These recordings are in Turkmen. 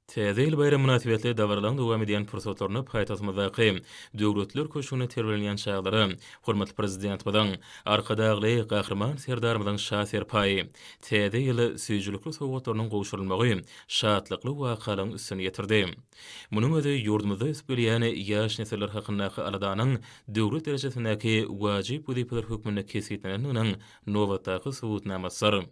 Täze ýyl baýramy mynasybetli dabaralaryň dowam edýän pursatlarynda paýtagtymyzdaky Döwletliler köşgünde terbiýelenýän çagalara hormatly Prezidentimiziň, Arkadagly Gahryman Serdarymyzyň Şa serpaýy, Täze ýyl süýjülikli sowgatlarynyň gowşurylmagy şatlykly wakalaryň üstüni ýetirdi. Munuň özi ýurdumyzda ösüp gelýän ýaş nesiller hakyndaky aladanyň döwlet derejesindäki wajyp wezipeler hökmünde kesgitlenendiginiň nobatdaky subutnamasydyr.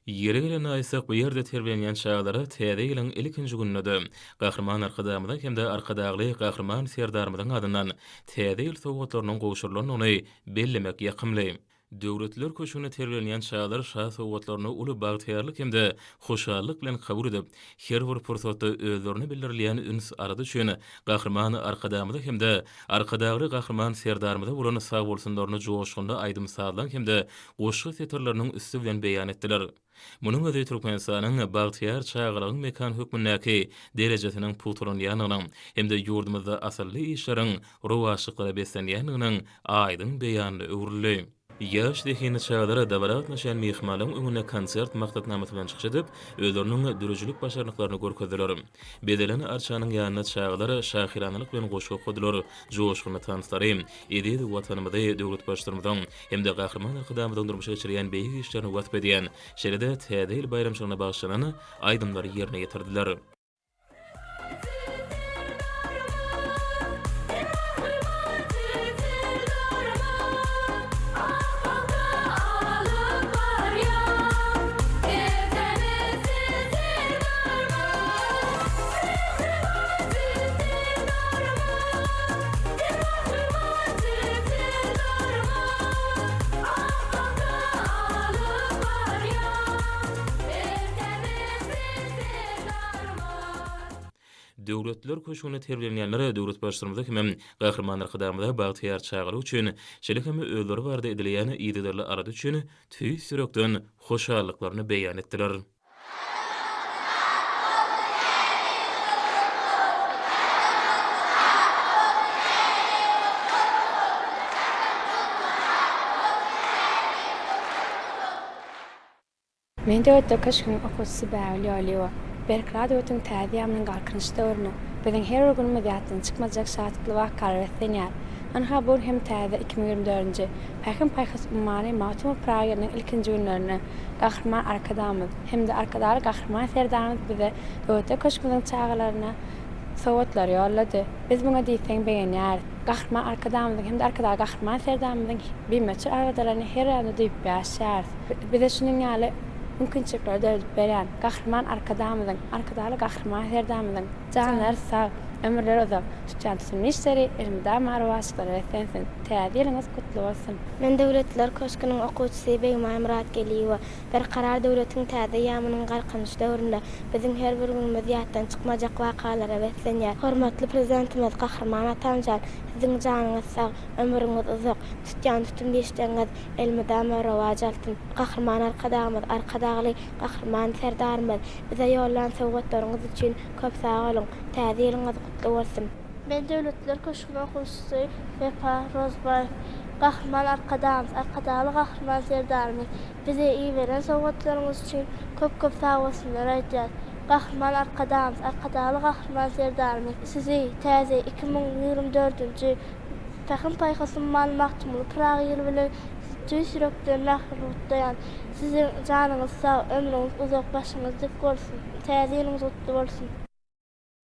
Ýeri gelende aýtsak, bu ýerde terbiýelenýän çagalara Täze ýylyň ilkinji gününde-de Gahryman Arkadagymyzyň hem-de Arkadagly Gahryman Serdarymyzyň adyndan Täze ýyl sowgatlarynyň gowşurylandygyny bellemek ýakymly. Döwletliler köşgünde terbiýelenýän çagalar şa sowgatlaryny uly bagtyýarlyk hem-de hoşallyk bilen kabul edip, her bir pursatda özlerine bildirilýän üns-alada üçin Gahryman Arkadagymyza hem-de Arkadagly Gahryman Serdarymyza bolan sagbolsunlaryny joşgunly aýdym-sazlaryň hem-de goşgy setirleriniň üsti bilen beýan etdiler. Munuň özi Türkmenistanyň bagtyýar çagalygyň mekany hökmündäki derejesiniň pugtalanýandygynyň hem-de ýurdumyzda asylly işleriň rowaçlyklara beslenýändiginiň aýdyň beýanyna öwrüldi. Ýaş zehinli çagalar dabara gatnaşýan myhmanlaryň öňünde konsert maksatnamasy bilen çykyş edip, özleriniň döredijilik başarnyklaryny görkezdiler. Bezelen arçanyň ýanynda çagalar şahyranalyk bilen goşgy okadylar, joşgunly tanslary, eziz Watanymyzy, döwlet Baştutanymyzyň hem-de Gahryman Arkadagymyzyň durmuşa geçirýän beýik işlerini wasp edýän, şeýle-de Täze ýyl baýramçylygyna bagyşlanan aýdymlary ýerine ýetirdiler. Döwletliler köşgünde terbiýelenýänler döwlet Baştutanymyza hemem Gahryman Arkadagymyza bagtyýar çagalyk üçin, şeýle hem özleri barada edilýän yzygiderli alada üçin tüýs ýürekden hoşallyklaryny beýan etdiler. Men Döwletler köşgüniň okuwçysy Bägül Ýolyýewa. Berkarar döwletiň täze eýýamynyň Galkynyş döwründe biziň her bir günümiz ýatdan çykmajak şatlykly wakalara beslenýär. Ynha, bu gün hem täze 2024-nji, Pähim-paýhas ummany Magtymguly Pyragy ýylynyň ilkinji günlerinde Gahryman Arkadagymyz hem-de Arkadagly Gahryman Serdarymyz bize Döwletler köşgümiziň çagalaryna sowgatlary ýollady. Biz muňa diýseň begenýäris. Gahryman Arkadagymyzyň hem-de Arkadagly Gahryman Serdarymyzyň bimöçber aladalaryny her ýanda duýup ýaşaýarys. Bize şunuň ýaly mümkinçilikleri döredip berýän Gahryman Arkadagymyzyň, Arkadagly Gahryman Serdarymyzyň janlary sag, ömürleri uzak, tutýan tutumly işleri elmydama rowaçlyklara beslensin! Täze ýylyňyz gutly bolsun! Men Döwletliler köşgüniň okuwçysy Begmaý Myratgeldiýewa. Berkarar döwletiň täze eýýamynyň Galkynyş döwründe biziň her bir günümiz ýatdan çykmajak wakalara beslenýär. Hormatly Prezidentimiz Gahryman Atamjan, Siziň janyňyz sag, ömrüňiz uzak, tutýan tutumly işleriňiz elmydama rowaç alsyn! Gahryman Arkadagymyz, Arkadagly Gahryman Serdarymyz, bize ýollan sowgatlaryňyz üçin köp sag boluň! Täze ýylyňyz gutly bolsun! Men Döwletliler köşgüniň okuwçysy Wepa Rozbaýew. Gahryman Arkadagymyz, Arkadagly Gahryman Serdarymyz, bize iberen sowgatlaryňyz üçin köp-köp sagbolsunlar aýdýarys. Gahryman Arkadagymyz, Arkadagly Gahryman Serdarymyz, Sizi täze 2024-nji Pähim-paýhas ummany Magtymguly Pyragy ýyly bilen tüýs ýürekden mähirli gutlaýan. Siziň janyňyz sag, ömrüňiz uzak, başyňyz dik bolsun! Täze ýylyňyz gutly bolsun!